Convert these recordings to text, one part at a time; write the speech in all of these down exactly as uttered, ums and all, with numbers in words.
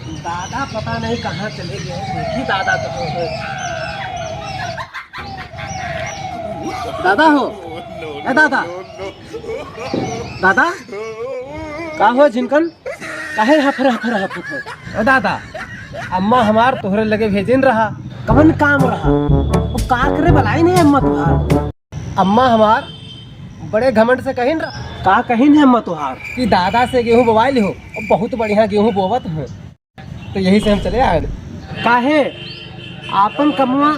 दादा पता नहीं कहाँ चले गए, देखी दादा कहाँ है। दादा हो, ए दादा, दादा, का हो झिनकन, काहे हफर हफर हफत हो? ए दादा, अम्मा हमार तोहरे लगे भेजिन रहा, कवन काम रहा? वो का करे बलाई नहीं अम्मा तुहार? अम्मा हमार बड़े घमंड से कहिन रहा। का कहिन है अम्मा तुहार? कि दादा से गेहूं बोवाई लिहो, और बहुत बढ़िया गेहूं बोवत है। तो यही से हम चले आए। काहे? आपन कमवा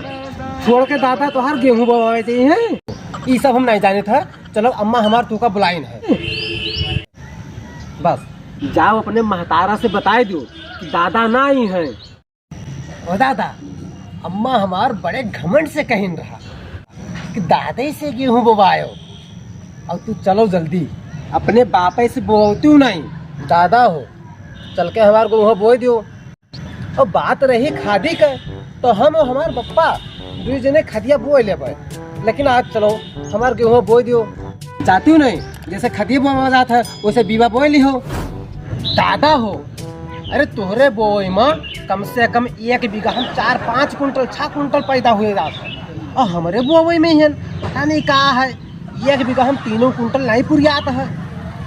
छोड़ के दादा तोहार गेहूं बोवावे चाहिए। ई सब हम नहीं जाने था। चलो अम्मा हमार तू का बुलाइन है। बस जाओ अपने महतारा से बताए दो कि दादा ना आई हैं। ओ दादा, अम्मा हमार बड़े घमंड से कहिन रहा कि दादे से गेहूं बोवायो, और तू चलो जल्दी। अपने बापे से बोवतू नहीं। दादा हो, चल के हमार गेहूं बोए दियो। और बात रही खादी के, तो हम और हमार पप्पा दुई जने खदिया बोए लेबे, लेकिन आज चलो हमार गेहूं बोए दियो। जाती हूँ नहीं, जैसे खदिया बोआ जात है, वैसे बीबा बोए लिहो। दादा हो, अरे तोहरे बोए में कम से कम एक बीघा हम चार पाँच कुंटल, छह कुंटल पैदा हुए जात है, और हमरे बोए में ही है, पता नहीं का है, एक बीघा हम तीनों कुंटल नहीं पुरियात है।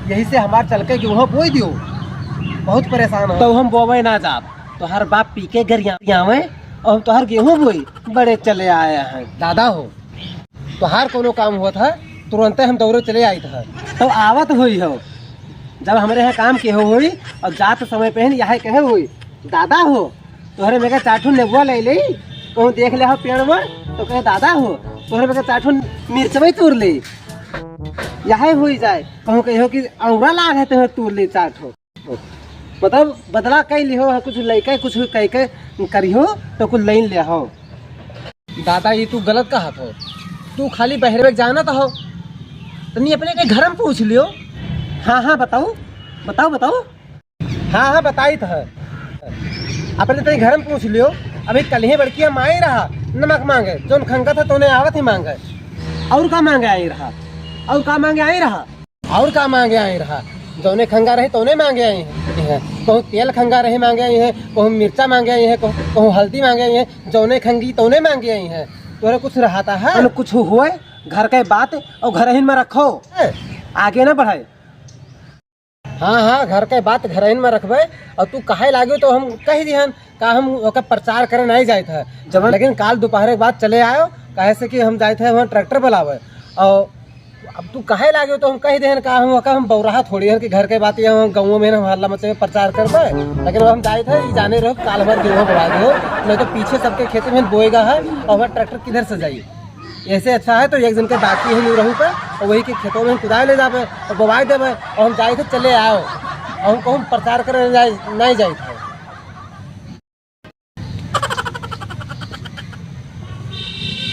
यही से हमार चल के गेहूं बोए दियो, बहुत परेशान है। तो हम बोवे ना जाब, तोहर बाप पी के गरियावे और हम तोहर गेहूं बोई, बड़े चले आए हैं। दादा हो, तोहार कोनो काम होत है, तुरंते हम दौड़े चले आइत है। तो आवत होई हो, जब हमरे यहाँ काम के हो होई और जात समय पे ही यह कहे होई, दादा हो, तोहरे में के चार ठो नेबुआ ले ले, कहूँ देख ले हो पेड़ में, तो कहे, दादा हो, तोहरे में के चार ठो मिर्चवे तोड़ ले, यह होई जाए। कहूँ कहो कि औरा लाग है, तोहरे तोड़ ले चार ठो। मतलब बदला कई लिहो, कुछ लइके कुछ कइके करिहो तो कुछ लइन ले हो। दादा, ये तू गलत कहत हो, तू खाली बहरे में जानत हो, तनी अपने के घर में पूछ लियो। हाँ, हाँ, बताओ, बताओ, बताओ। हाँ, हाँ, बताई तो है, अपने तनी घर में पूछ लियो। अभी कल ही बड़की माई रहा, नमक मांगे, जोन खंगत है तोने आवत ही मांगे। और का मांगे आई रहा, और का मांगे आई रहा? और का मांगे आई रहा? जौने खंगा रही तौने मांगे आई हैं। कहूँ तेल खंगा रही मांगे आई हैं, कहूँ मिर्चा मांगे आई हैं, कहूँ, कहूँ हल्दी मांगे आई हैं। जौने खंगी तौने मांगे आई हैं। तोरे कुछ रहता है? अन कुछ हुए, घर के बात और घर ही में रखो, ए? आगे ना बढ़ाए। हाँ, हाँ, घर के बात घर ही में रखबे। और तू कहे लागे तो हम कह दिहन, का हम ओकर प्रचार करे नहीं जाइत है। जवन लेकिन काल दोपहर के बाद चले आयो, काहे से कि हम जाइत है वहाँ ट्रैक्टर बुलावे। और अब तू कहे लागे तो हम कह देहन, का हम ओकर हम बौराहा थोड़ी हन कि घर के बात ये हम गाँव में हम हल्ला मचे प्रचार करबे। लेकिन अब हम जाइत है, ई जाने रहो काल हमारे गेहूँ बोवा दो, नहीं तो पीछे सबके खेत में बोएगा है और हमारा ट्रैक्टर किधर से जाई? ऐसे अच्छा है तो एक दिन के बाकी है न्यू रहू पे, और वही के खेतों में कुदाए ले जाबे और बोवाए देबे। और हम जाइत है चले आओ, और हम कहूँ प्रचार करे नहीं जाए, नहीं जाइत है।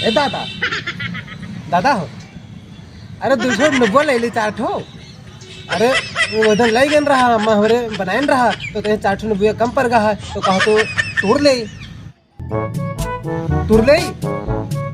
ए दादा, दादा हो, अरे दूसरो नुबो ले ली चार ठो। अरे वो उधर ले गन रहा, अम्मा हमरे बनाइन रहा, तो तेरे चार ठो नुबुआ कम पर गा है, तो कहा तो तोड़ ले, तोड़ ले।